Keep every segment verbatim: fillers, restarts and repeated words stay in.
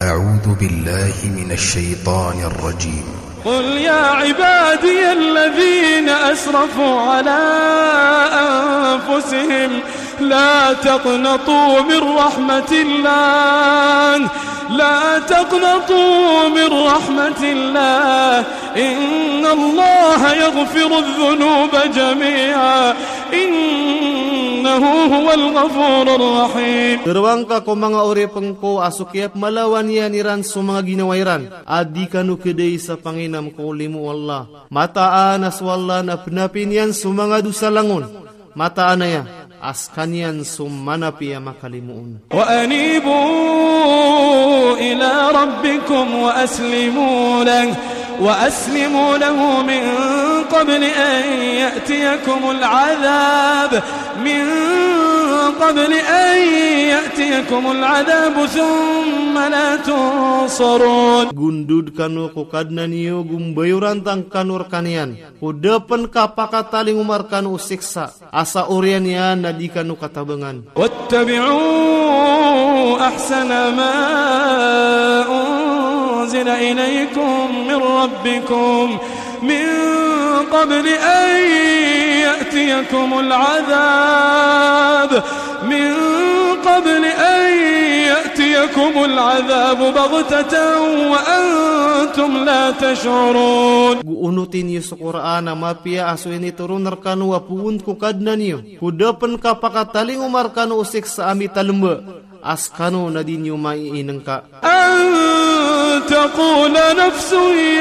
أعوذ بالله من الشيطان الرجيم. قل يا عبادي الذين أسرفوا على أنفسهم لا تقنطوا من رحمة الله، لا تقنطوا من رحمة الله، إن الله يغفر الذنوب جميعا، إنه هو الغفور الرحيم. Tharoang ka ko manga oripn ko a so kiyapmalawan iyan iran so manga ginawa iran a di kano khadai sa panginam ko limo o Allah. Mataan a so Allah na pnapi niyan so manga dosa langon. Mataan aya a skaniyan so manapi a makalimo on. وأنيبوا إلى ربكم وأسلموا له، وأسلموا له من قبل أن يأتيكم العذاب، من قبل أن يأتيكم العذاب ثم لا تنصرون. Gondod kano ko Kadnan iyo, gombayoran tangkano rkaniyan, ko da pn kapakatalingoma rkano o siksa a sa oriyan iyan na di kano katabangan. واتبعوا أحسن ما أنزل إليكم من ربكم من قبل أن يأتيكم العذاب، من قبل أن يأتيكم العذاب بغتة وأنتم لا تشعرون. Go onoti niyo so Qur'an a mapiya a so initoron rkano a poon ko Kadnan iyo, ko da pn kapakatalingoma rkano o siksa a mitalmba a skano na di niyo maiinngka. أن تقول نفس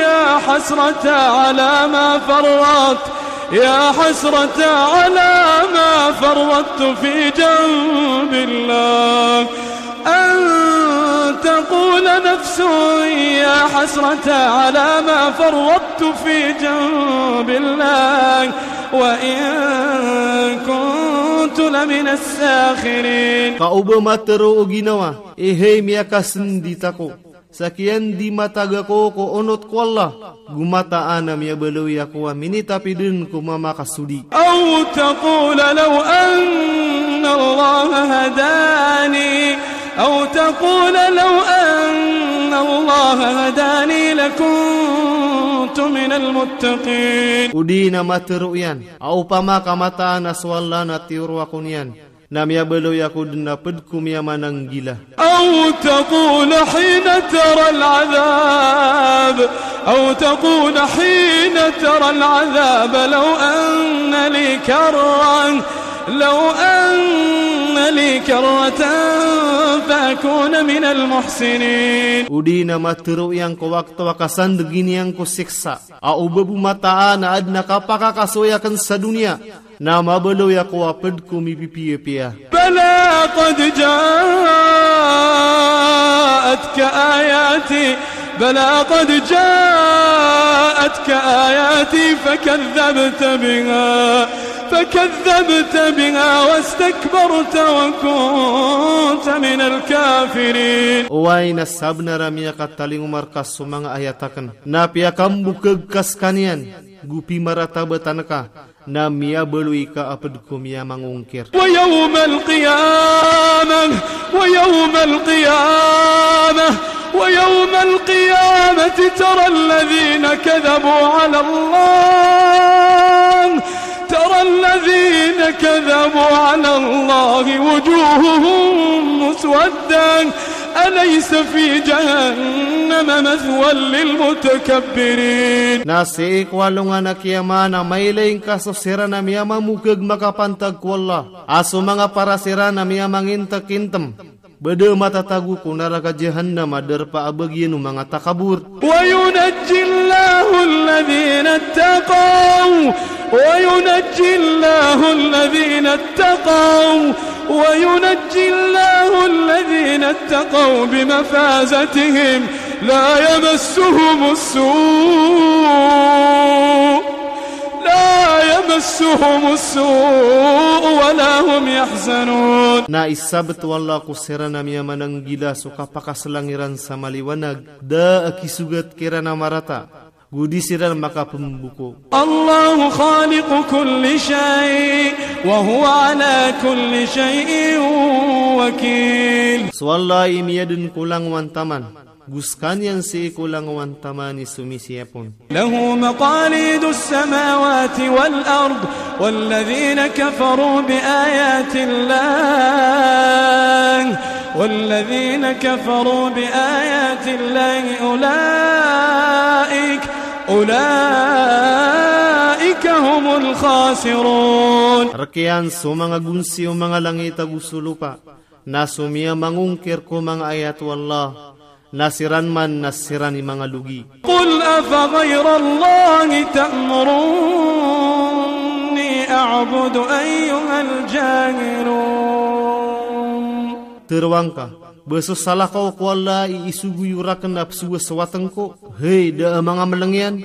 يا حسرتى على ما فرطت، يا حسرتى على ما فرطت في جنب الله. أن تقول نفس يا حسرتى على ما فرطت في جنب الله وإن كنت لمن الساخرين. Ka o ba matharo o ginawa, ihey miyakasndit ako sa kiyandimataga ko ko onot ko Allah, go mataan a miyabaloy ako a minitapi dn ko mamakasodi. أو تقول لو أن الله هداني، أو تقول لو أن الله هداني لكنت من المتقين. O di na matharo iyan a opama ka mataan a so Allah na tiyoro ako niyan, na miyabaloy ako dn a pd ko miyamananggila. أو تقول حين ترى العذاب، أو تقول حين ترى العذاب لو أن لي كرة، لو أن لي كرة فأكون من المحسنين. O di na matharo iyan ko wakto a kasandgin iyan ko siksa a o ba bo mataan a adn a kapakakasoy akn sa doniya, na mabaloy ako a pd ko mipipiyapiya. بلى قد جاءتك آياتي، بلى قد جاءتك آياتي فكذبت بها، فكذبت بها واستكبرت وكنت من الكافرين. Oway na sabnar a miyakatalingoma rka so manga ayat akn, na piyakambokhag ka skaniyan, go pimaratabatan ka, na miyabaloy ka a pd ko miyamangongkir. ويوم القيامة، ويوم القيامة، ويوم القيامة ترى الذين كذبوا على الله، ترى الذين كذبوا على الله وجوههم مسودة، أليس في جهنم مثوى للمتكبرين. Na sii ko alongan a kiyamat na mailay ngka so siran a miyamamokhag makapantag ko Allah a so manga para siran a miyamangintekintem. Ba da matatago ko naraka Jahannam a darpa a bagian o manga takabor. وينجي الله الذين اتقوا، وينجي الله الذين اتقوا، وينجي الله الذين اتقوا بمفازتهم لا يمسهم السوء، لا يمسهم السوء ولا هم يحزنون. Na isabt o Allah ko siran a miyamananggila so kapakaslang iran sa maliwanag, da a kisogat kiran a marata, go di siran makapmbuko. الله خالق كل شيء وهو على كل شيء وكيل. So Allah i miyadn ko langowan taman, Go skaniyan sii ko langowan taman i somisiyap on. له مقاليد السماوات والأرض والذين كفروا بآيات الله والذين كفروا بآيات الله أولئك أولئك هم الخاسرون. Rk iyan so manga gonsi o manga langit ago so lopa, na so miyamangongkir ko manga ayat o Allah, na siran man na siran i manga logi. قل أفغير الله تأمروني أعبد أيها الجاهلون. Tharoa ngka, ba so salakaw ko Allah i isogo iyo rakn a pzowasowatn ko, hay da a manga mlng iyan?